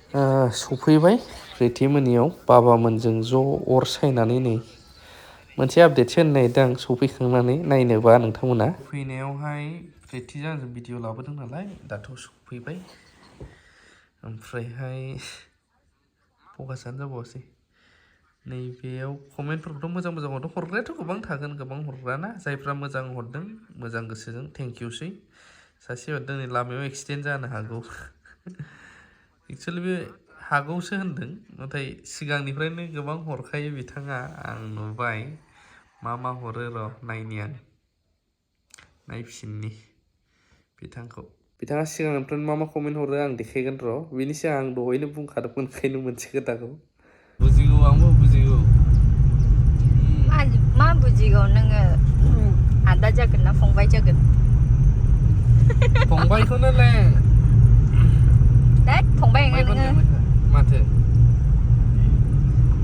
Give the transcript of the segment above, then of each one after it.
सफैबाय प्रिटिमोननियाव बाबामोनजों ज' अर सायनानै नै मोनसे आपडेटसो होनो नागिरदों आं सफैखांनानै नायनोबा नोंथांमोना फैनायावहाय प्रिटिजों आंजों भिडिअ लाबोदों नालाय दाथ' सफैबाय ओमफ्रायहाय फकासानो जाबावासै नैबेयाव कमेन्टफोरखौथ' मोजां मोजां हरदों हरग्रायाथ' गोबां थागोन गोबां हरग्राना जायफ्रा मोजां हरदों मोजां गोसोजों थेंकिउसै सासे हरदों नै लामायाव एक्सिडेन्ट जानो हागौ एक्सुवेलि बे हागौसो होनदों नाथाय सिगांनिफ्रायनो गोबां हरखायो बिथाङा आं नुबाय मा हरो र' नायनि आं नायफिननि बिथाङा सिगांनिफ्रायनो मा कमेन्ट हरो आं देखायगोन र' बिनि सिगां आं दहायनो बुंखादोंमोन ओंखायनो मोनसे खोथाखौ बुजिगौ आंबो बुजिगौ मा बुजिगौ नोङो आदा जागोन ना फंबाय जागोन फंबायखौनो ले फंबाय नङा नोङो माथो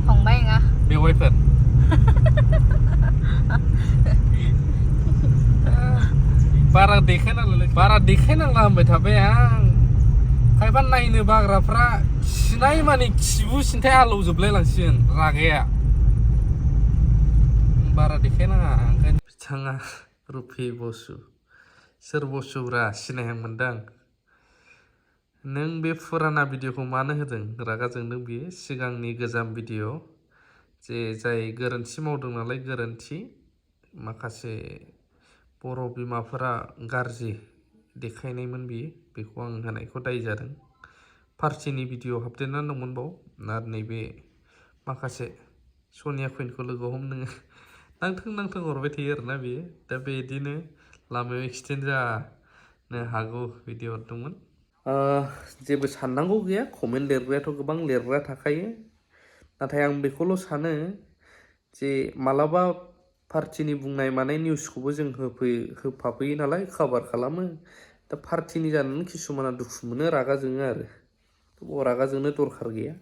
फंबाय नङा बेवाइफोर बारा देखायनांला होनबाय थाबाय आं खायफा नायनो बाग्राफ्रा खिनाय माने खिबु सिन्थाय आलौजोबलाय लांसिगोन रागाया बारा देखायनाङा ओंखायनो बिथाङा रुफि बसु सोर बसुब्रा सिनायहां मोनदां नों बे फुराना भिडिअखौ मानो होदों रागा जोंदों बियो सिगांनि गोजाम भिडिअ जे जाय गोरोन्थि मावदों नालाय गोरोन्थि माखासे बर' बिमाफोरा गाज्रि देखायनायमोन बियो बेखौ आं होनायखौ दाय जादों पार्टिनि भिडिअ हाबदेरनानै दंमोन बाव आरो नैबे माखासे सनिया कुइनखौ लोगो हम नोङो नांथों हरबाय थायो आरोना बेयो दा बिदिनो लामायाव एक्सिडेन्ट जानो हागौ बिदि हरदोंमोन जेबो साननांगौ गैया कमेन्ट लिरग्रायाथ' गोबां लिरग्रा थाखायो नाथाय आं बेखौल' सानो जे मालाबा पार्टिनि बुंनाय मानाय निउसखौबो जों होफाफैयो नालाय कभार खालामो दा पार्टिनि जानानै किसुमाना दुखु मोनो रागा जोङो आरो रागा जोंनो दरखार गैया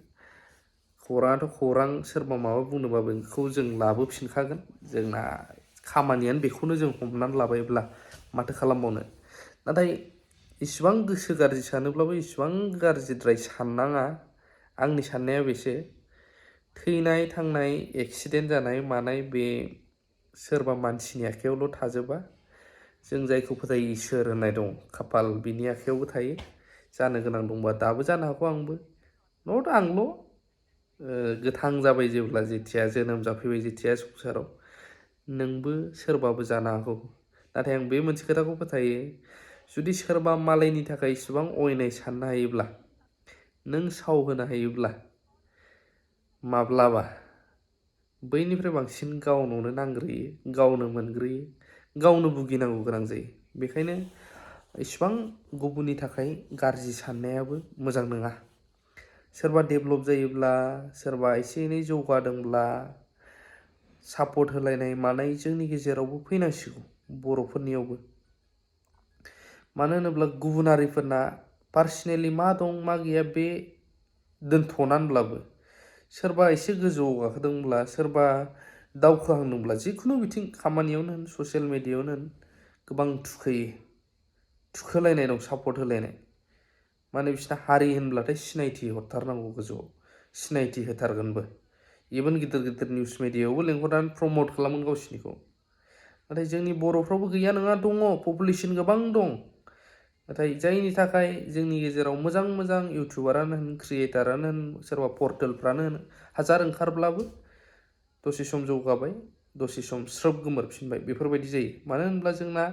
खौराङाथ' खौरां सोरबा माबा बुंदोंबा बेखौ जों लाबोफिनखागोन जोंना खामानियानो बेखौनो जों हमनानै लाबायब्ला माथो खालामबावनो नाथाय इसिबां गोसो गाज्रि सानोब्लाबो इसिबां गाज्रिद्राय साननाङा आंनि साननाया बेसो थैनाय थांनाय एक्सिडेन्ट जानाय मानाय बे सोरबा मानसिनि आखायावल' थाजोबा जों जायखौ फोथायो इसोर होननाय दं खाफाल बिनि आखायावबो थायो जानो गोनां दंबा दाबो जानो हागौ आंबो नट आंल' गोथां जाबाय जेथिया जोनोम जाफैबाय जेथिया संसाराव नोंबो सोरबाबो जानो हागौ नाथाय आं बे मोनसे खोथाखौ फोथायो जुदि सोरबा मालायनि थाखाय इसिबां अयनाय साननो हायोब्ला नों साव होनो हायोब्ला माब्लाबा बैनिफ्राय बांसिन गावनावनो नांग्रोयो गावनो मोनग्रोयो गावनो भुगिनांगौ गोनां जायो बेखायनो इसिबां गुबुननि थाखाय गाज्रि साननायाबो मोजां नङा सोरबा डेभेलप जायोब्ला सोरबा एसे एनै जौगादोंब्ला सापर्ट होलायनाय मानाय जोंनि गेजेरावबो फैनांसिगौ बर'फोरनियावबो मानो होनोब्ला गुबुनारिफोरना पार्सनेलि मा दं मा गैया बे दोनथ'नानैब्लाबो सोरबा एसे गोजौआव गाखोदोंब्ला सोरबा दावखोहांदोंब्ला जिखुनु बिथिं खामानियावनो होन ससियेल मेडियायावनो होन गोबां थुखोलायनाय दं सापर्ट होलायनाय माने बिसिना हारि होनब्लाथाय सिनायथि हरथारनांगौ गोजौआव सिनायथि होथारगोनबो इभेन गिदिर गिदिर निउस मिडियायावबो लेंहरनानै प्रमट खालामगोन गावसिनिखौ नाथाय जोंनि बर'फ्रावबो गैया नङा दङ पपुलेसन गोबां दं नाथाय जायनि थाखाय जोंनि गेजेराव मोजां मोजां इउटुबारानो होन क्रियेटारानो होन सोरबा पर्टेलफ्रानो होन हाजार ओंखारब्लाबो दसे सम जौगाबाय दसे सम स्रोब गोमोरफिनबाय बेफोरबायदि जायो मानो होनब्ला जोंना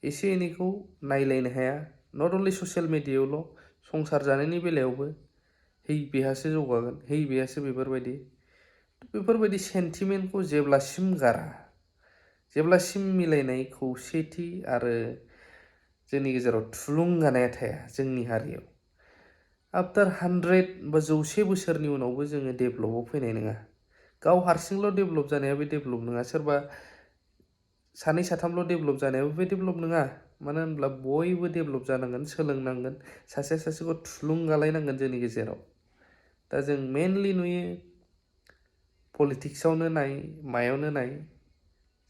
एसे एनैखौ नायलायनो हाया नट अनलि ससियेल मेडियायावल' संसार जानायनि बेलायावबो है बेहासो जौगागोन है बेहासो बेफोरबायदि सेन्टिमेन्टखौ जेब्लासिम गारा जेब्लासिम मिलायनाय खौसेथि आरो जोंनि गेजेराव थुलुंगानाया थाया जोंनि हारियाव आफ्टार 100 बा 100 बोसोरनि उनावबो जोङो डेभेलपआव फैनाय नङा गाव हारसिंल' डेभेलप जानाया बे डेभेलप नङा सोरबा सानै साथामल' डेभेलप जानायाबो बे डेभेलप नङा मानो होनब्ला बयबो डेभेलप जानांगोन सोलोंनांगोन सासेया सासेखौ थुलुंगालायनांगोन जोंनि गेजेराव दा जों मेनलि नुयो पलिटिक्सआवनो नाय मायावनो नाय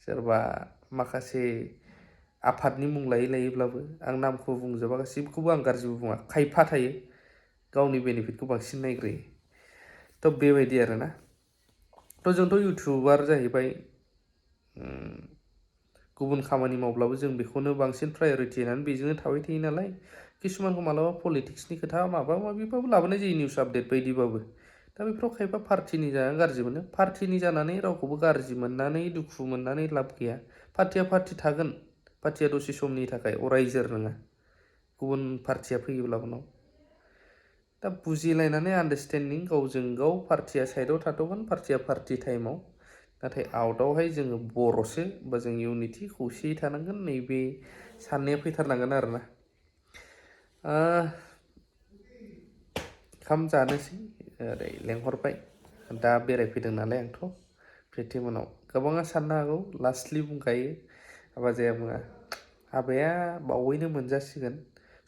सोरबा माखासे आफादनि मुं लायै लायैब्लाबो आं नामखौ बुंजोबा गासिबखौबो आं गाज्रिबो बुङा खायफा थायो गावनि बेनिफिटखौ बांसिन नायग्रोयो थ' बेबायदि आरोना थ' जोंथ' इउटुबार जाहैबाय गुबुन खामानि मावब्लाबो जों बेखौनो बांसिन प्रायरिटि होनानै बेजोंनो थाबाय थायो नालाय किसुमानखौ मालाबा पलिटिक्सनि खोथा माबा माबिबाबो लाबोनाय जायो निउस आपडेट बायदिबाबो दा बेफोराव खायफा पार्टिनि जानानै गाज्रि मोनो पार्टिनि जानानै रावखौबो गाज्रि मोननानै दुखु मोननानै लाब गैया पार्टिया पार्टि थागोन पार्टिया दसे समनि थाखाय अरायजोर नङा गुबुन पार्टिया फैयोब्ला उनाव दा बुजिलायनानै आन्डारस्टेन्डिं गावजों गाव पार्टिया साइडआव थाथ'गोन पार्टिया पार्टि टाइमाव नाथाय आउटआवहाय जोङो बर'सो बा जों इउनिटि खौसेयै थानांगोन नैबे साननाया फैथारनांगोन आरोना ओंखाम जानोसै ओरै लेंहरबाय दा बेरायफैदों नालाय आंथ' प्रिटिमोनाव गोबाङा साननो हागौ लास्टलि बुंखायो हाबा जाया मुङा हाबाया बावैनो मोनजासिगोन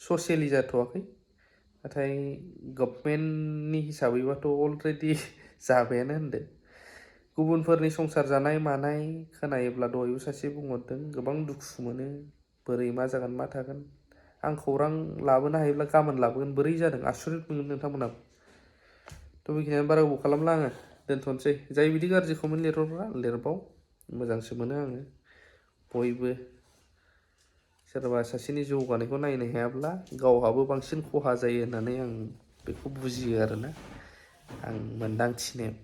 ससियेलि जाथ'वाखै नाथाय गभर्नमेन्टनि हिसाबैबाथ' अलरेडि जाबायानो होनदो गुबुनफोरनि संसार जानाय मानाय खोनायोब्ला दहायबो सासे बुंहरदों गोबां दुखु मोनो बोरै मा जागोन मा थागोन आं खौरां लाबोनो हायोब्ला गाबोन लाबोगोन बोरै जादों आसरित मोनगोन नोंथांमोनाबो थ' बेखिनियानो बारा गोबाव खालामला आङो दोनथ'नोसै जाय बिदि गाज्रि कमेन्ट लिरहरग्रा लिरबाव मोजांसो मोनो आङो बयबो सोरबा सासेनि जौगानायखौ नायनो हायाब्ला गावहाबो बांसिन खहा जायो होननानै आं बेखौ बुजियो आरोना आं मोन्दांथिनायाव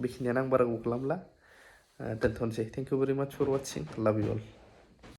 बेखिनियानो आं बारा गोबाव खालामला दोनथ'नोसै थेंक इउ भेरि माच फर वाचिं लाभ इउ अल